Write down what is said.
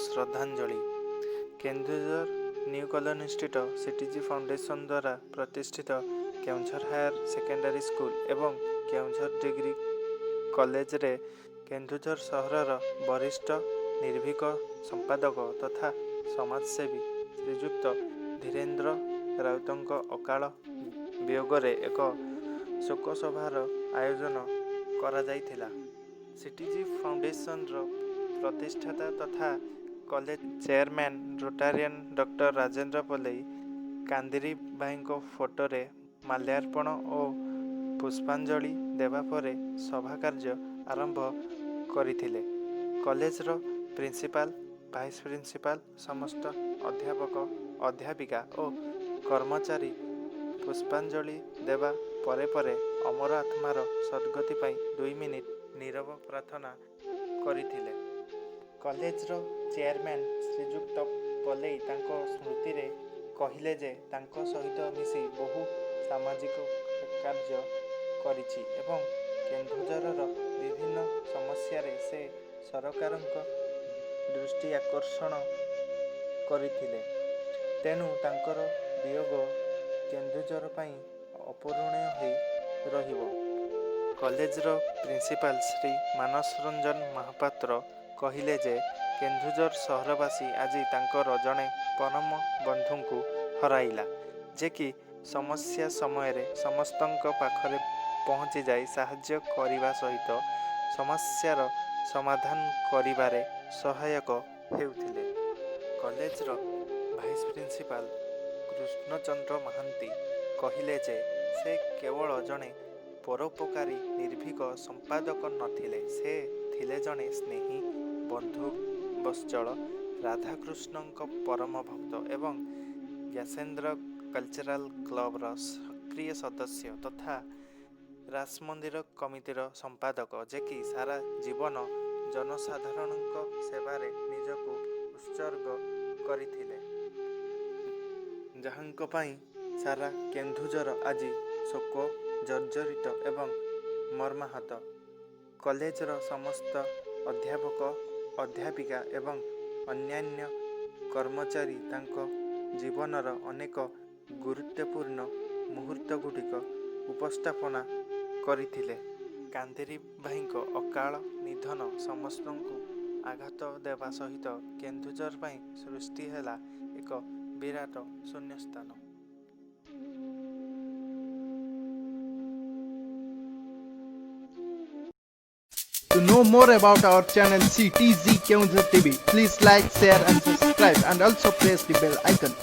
ଶ୍ରଦ୍ଧାଞ୍ଜଳି। Keonjhar new କଲୋନୀସ୍ଥିତ CTG foundation ଦ୍ୱାରା ପ୍ରତିଷ୍ଠିତ କେଉଁଝର ହାୟର ସେକେଣ୍ଡାରୀ ସ୍କୁଲ ଏବଂ କେଉଁଝର ଡିଗ୍ରୀ କଲେଜରେ କେନ୍ଦୁଝର ସହରର ବରିଷ୍ଠ ନିର୍ଭୀକ ସମ୍ପାଦକ ତଥା ସମାଜସେବୀ ଶ୍ରୀଯୁକ୍ତ ଧୀରେନ୍ଦ୍ର ରାଉତଙ୍କ ଅକାଳ ବିୟୋଗରେ ଏକ ଶୋକସଭାର ଆୟୋଜନ କରାଯାଇଥିଲା। ସିଟିଜି ଫାଉଣ୍ଡେସନର ପ୍ରତିଷ୍ଠାତା ତଥା college chairman Rotarian doctor Rajendra Palei କାନ୍ଦିରି ଭାଇଙ୍କ ଫଟୋରେ ମାଲ୍ୟାର୍ପଣ ଓ ପୁଷ୍ପାଞ୍ଜଳି ଦେବା ପରେ ସଭା କାର୍ଯ୍ୟ ଆରମ୍ଭ କରିଥିଲେ। କଲେଜର ପ୍ରିନ୍ସିପାଲ, ଭାଇସ୍ ପ୍ରିନ୍ସିପାଲ, ସମସ୍ତ ଅଧ୍ୟାପକ, ଅଧ୍ୟାପିକା ଓ କର୍ମଚାରୀ ପୁଷ୍ପାଞ୍ଜଳି ଦେବା ପରେ ପରେ ଅମର ଆତ୍ମାର ସଦ୍ଗତି ପାଇଁ 2 ମିନିଟ୍ ନୀରବ ପ୍ରାର୍ଥନା କରିଥିଲେ। କଲେଜର ଚେୟାରମ୍ୟାନ୍ ଶ୍ରୀଯୁକ୍ତ ପଲେଇ ତାଙ୍କ ସ୍ମୃତିରେ କହିଲେ ଯେ ତାଙ୍କ ସହିତ ମିଶି ବହୁ ସାମାଜିକ କାର୍ଯ୍ୟ କରିଛି ଏବଂ କେନ୍ଦୁଝରର ବିଭିନ୍ନ ସମସ୍ୟାରେ ସେ ସରକାରଙ୍କ ଦୃଷ୍ଟି ଆକର୍ଷଣ କରିଥିଲେ। ତେଣୁ ତାଙ୍କର ବିୟୋଗ କେନ୍ଦୁଝର ପାଇଁ ଅପୂରଣୀୟ ହୋଇ ରହିବ। କଲେଜର ପ୍ରିନ୍ସିପାଲ ଶ୍ରୀ ମାନସ ରଞ୍ଜନ ମହାପାତ୍ର କହିଲେ ଯେ କେନ୍ଦୁଝର ସହରବାସୀ ଆଜି ତାଙ୍କର ଜଣେ ପରମ ବନ୍ଧୁଙ୍କୁ ହରାଇଲା, ଯେ କି ସମସ୍ୟା ସମୟରେ ସମସ୍ତଙ୍କ ପାଖରେ ପହଞ୍ଚିଯାଇ ସାହାଯ୍ୟ କରିବା ସହିତ ସମସ୍ୟାର ସମାଧାନ କରିବାରେ ସହାୟକ ହେଉଥିଲେ। କଲେଜର ଭାଇସ୍ ପ୍ରିନ୍ସିପାଲ କୃଷ୍ଣଚନ୍ଦ୍ର ମହାନ୍ତି କହିଲେ ଯେ ସେ କେବଳ ଜଣେ ପରୋପକାରୀ ନିର୍ଭୀକ ସମ୍ପାଦକ ନଥିଲେ, ସେ ଥିଲେ ଜଣେ ସ୍ନେହୀ, ବନ୍ଧୁବତ୍ସଳ, ରାଧାକୃଷ୍ଣଙ୍କ ପରମ ଭକ୍ତ ଏବଂ ଜ୍ଞାନେନ୍ଦ୍ର କଲଚରାଲ କ୍ଲବର ସକ୍ରିୟ ସଦସ୍ୟ ତଥା ରାସମନ୍ଦିର କମିଟିର ସମ୍ପାଦକ, ଯେ କି ସାରା ଜୀବନ ଜନସାଧାରଣଙ୍କ ସେବାରେ ନିଜକୁ ଉତ୍ସର୍ଗ କରିଥିଲେ। ଯାହାଙ୍କ ପାଇଁ ସାରା କେନ୍ଦୁଝର ଆଜି ଶୋକ ଜର୍ଜରିତ ଏବଂ ମର୍ମାହତ। କଲେଜର ସମସ୍ତ ଅଧ୍ୟାପକ, ଅଧ୍ୟାପିକା ଏବଂ ଅନ୍ୟାନ୍ୟ କର୍ମଚାରୀ ତାଙ୍କ ଜୀବନର ଅନେକ ଗୁରୁତ୍ୱପୂର୍ଣ୍ଣ ମୁହୂର୍ତ୍ତଗୁଡ଼ିକ ଉପସ୍ଥାପନା କରିଥିଲେ। କାନ୍ଦିରି ଭାଇଙ୍କ ଅକାଳ ନିଧନ ସମସ୍ତଙ୍କୁ ଆଘାତ ଦେବା ସହିତ କେନ୍ଦୁଝର ପାଇଁ ସୃଷ୍ଟି ହେଲା ଏକ ବିରାଟ ଶୂନ୍ୟସ୍ଥାନ। To know more about our channel CTZ Keonjhar TV, please like, share and subscribe and also press the bell icon.